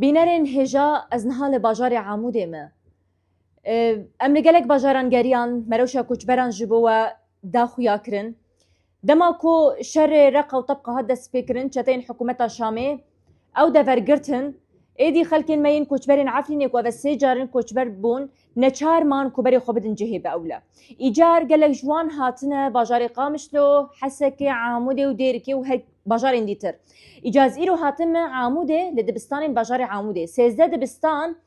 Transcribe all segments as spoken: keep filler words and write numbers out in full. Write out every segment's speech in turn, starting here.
Bînerên hêja, ez niha li bajarê Amûdê me. Em li gelek bajaran geriyan, me rewşa koçberan ji bo we da xuya kirin. Dema ku şerê Reqa û Tebqa hat destpêkirin, çeteyên hikûmeta Şamê ew dever girtin. Êdî xelkên me yên koçberên Efrînê ku ev e sê carin koçber bûn, neçar man ku berê xwe bidin cihê bi ewle. Îcar gelek ji wan hatine bajarê Qamişlo, Hesekê, Amûdê û Dêrikê û her bajarên dîtir. Îcar ez îro hatime Amûdê, li dibistanên bajarê Amûdê. Sêzdeh dibistan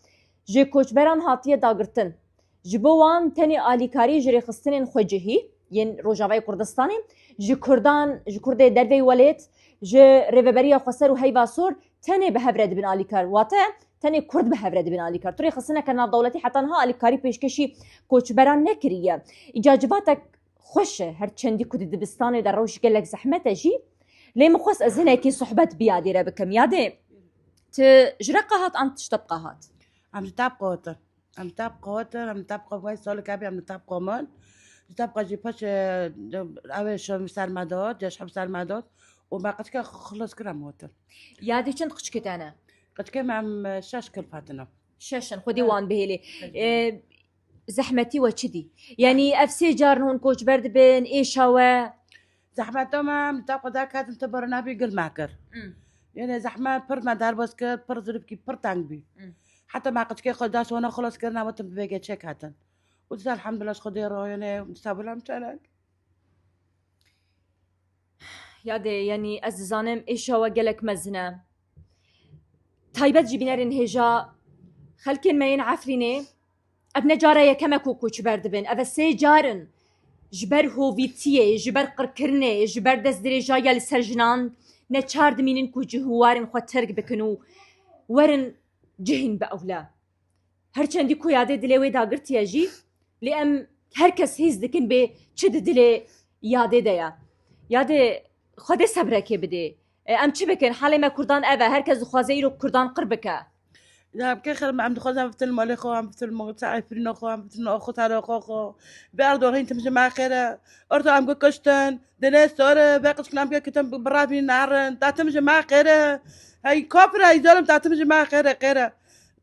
ji koçberan hatiye dagirtin. Ji bo wan tenê alîkarî ji rêxistinên xwecihî yên Rojavayê Kurdistanê, ji Kurdan, ji Kurdê derveyî welêt, ji Rêveberiya Xweser û Heyva Sor tenê bi hev re dibin alîkar. Wate tenê Kurd bi hev re dibin alîkar. Tu rêxistineke navdewletî heta niha alîkarî pêşkêşî koçberan nekiriye. Îca civatek xweş e, her çendî ku di dibistanê de rewş gelek zehmet e jî. Lê min xwest ez hinekî sohbet bi Yadê re bikim. Yadê, tu ji Reqa hat an tu ji Tebqa hat? Em ji Tebqa hatin. Em li Tebqa hatin, em li Tebqa vay salek hebî, em li Tebqa min. Ji Tebqa jî paş, e, ew ê şom ser me dot, ceşheb ser me dot. Û me qeçke xilas kir em hatin. Yadê çend qeçkê te ne? Qeçkê me em, e, şeş kilf hatine. Şeş in, Xwedî wan bihêlê. E, zehmetî we çi dî? Yanî ev sê carin hûn koçber dibin, êşa we? Zehmeta me, em li Tebqa derketin, tu birina bî gil me kir. Hmm. Yanî zehmet pir me derbas kir, pir zirîfkî, pir teng bî. Hmm. Heta me qeçkê xwe da sona xilas kirin, em hatin bi vê geçek hatin. Û dîsa elhamdulillah ji Xwedê re, yanî dîsa bila em çanek. Yadê, yanî ez dizanim êşa we gelek mezin e. Taybet jî bînerên hêja, xelkên me yên Efrînê, ev ne cara yekem e ku koçber dibin. Ev e sê car in. Ji ber hovîtiyê, ji ber qirkirinê, ji ber destdirêjaya li ser jinan, neçar dimînin ku cih û warên xwe terk bikin û werin cihên bi ewle. Her çendî ku Yadê dilê wê dagirtiye jî, lê em her kes hîs dikin bê çi di dilê Yadê de ye. Yadê, Xwedê sebrekê bidê. E, em çi bikin? Halê me Kurdan ev e. Her kes dixwaze îro Kurdan qir bike. Ya, em kê xir, em dixwazin em bitin malê xwe, em bitin mo-, efrîna xwe, em bitin axutara xwe xwe. Bi Erdogan hîn tim ji me xêr e. Erdogan em got kuştin, dinê sor e, vê qişkin em got kitin bi ravî narin. Ta tim ji me xêr e. Hey, kafir e, zalim, ta tim ji me xêr e, xêr e.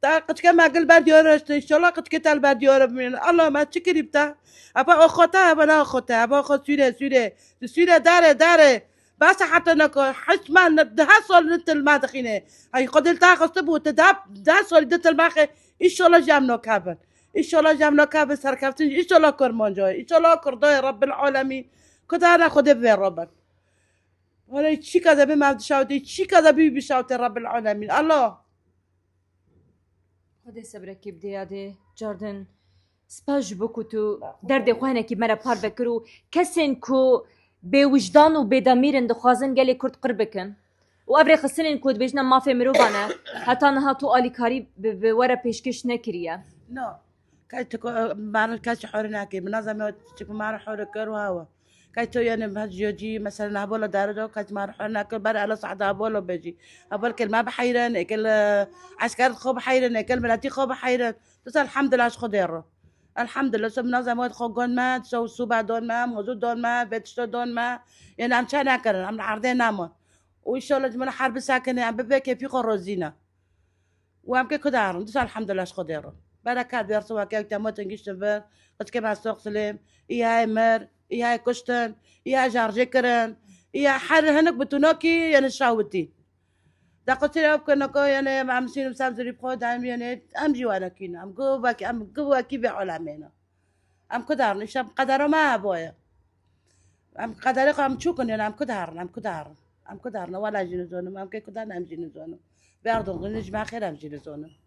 Ta qıçke me gil ber diyar işte. İnşallah qıçke tel ber diyar bimînin. Allah me çi kirî bite? Eva oxo te, eva ne oxo te, eva oxo Sûre, Sûre. Di Sûre dare, dare. Bas heta nako, hiç me ne, deh sal ne til me dixîne. Ay, xo dil ta xiste bû, te deh, deh sal de til me xe, inşallah jam no kabin. İnşallah jam no kabin serkeftin, inşallah Kurmanca, inşallah Kurda, Rabbil Alemin. Kudara Xwedê ve Rabbil. Wala çi kaza bi me dişawte, çi kaza bi bişawte Rabbil Alemin. Allah. Xwedê sebrekê bidê Yadê, cardin. Spas ji bo ku tu derdê xwe hinekî me re parve kir û kesên ku bêwijdan û bêdemîr in dixwazin gelê Kurd qir bikin. Û ev rêxistinên ku dibêjin em mafê mirovan e, heta niha tu alîkarî bi, bi we re pêşkêş nekiriye. No. Kay tu ko, mara kes hore nake. Min nazam çik mara hore kir û hawa. Kay tu yani haj yoji, mesela, nabolo dare do, kay mara hore nake, bar ala sahda abolo beji. Abol kel ma bihayran, ekel, e, asker xo bihayran, ekel milati xo bihayran. Tu sa elhamdulillah ji Xwedê ro. Elhamdulillah, so min nazam wet xo gon me, so suba don me, mozu don me, vetişto don me. Yani em çe nakirin, em li erdê namon. Û inşallah ji min harbi sakine, em bibe kefî xo rozîne. Û em kê ku darin, dîsa elhamdulillah ji Xwedê re. Bereket bê, risa weke ew temotin giştin vir, qizkê me Sox Silêm, î hay mir, î hay kuştin, î hay jarjê kirin, î hay her hinek bi tunokî, yani şawitî. Da qisir ew kirine ku, yani em sînim sem zirîb xwe daim, yani em jî wenekî ne, em gu wekî, em gu wekî vê alemê ne. Em ku darin, îşte qedera me heboye. Em qederê xwe em çûkin, yani em ku darin, em ku darin. Em ku darin, wela jî nizonim, em kê ku darin em jî nizonim. Bê Erdogan ji me xêr em jî nizonim.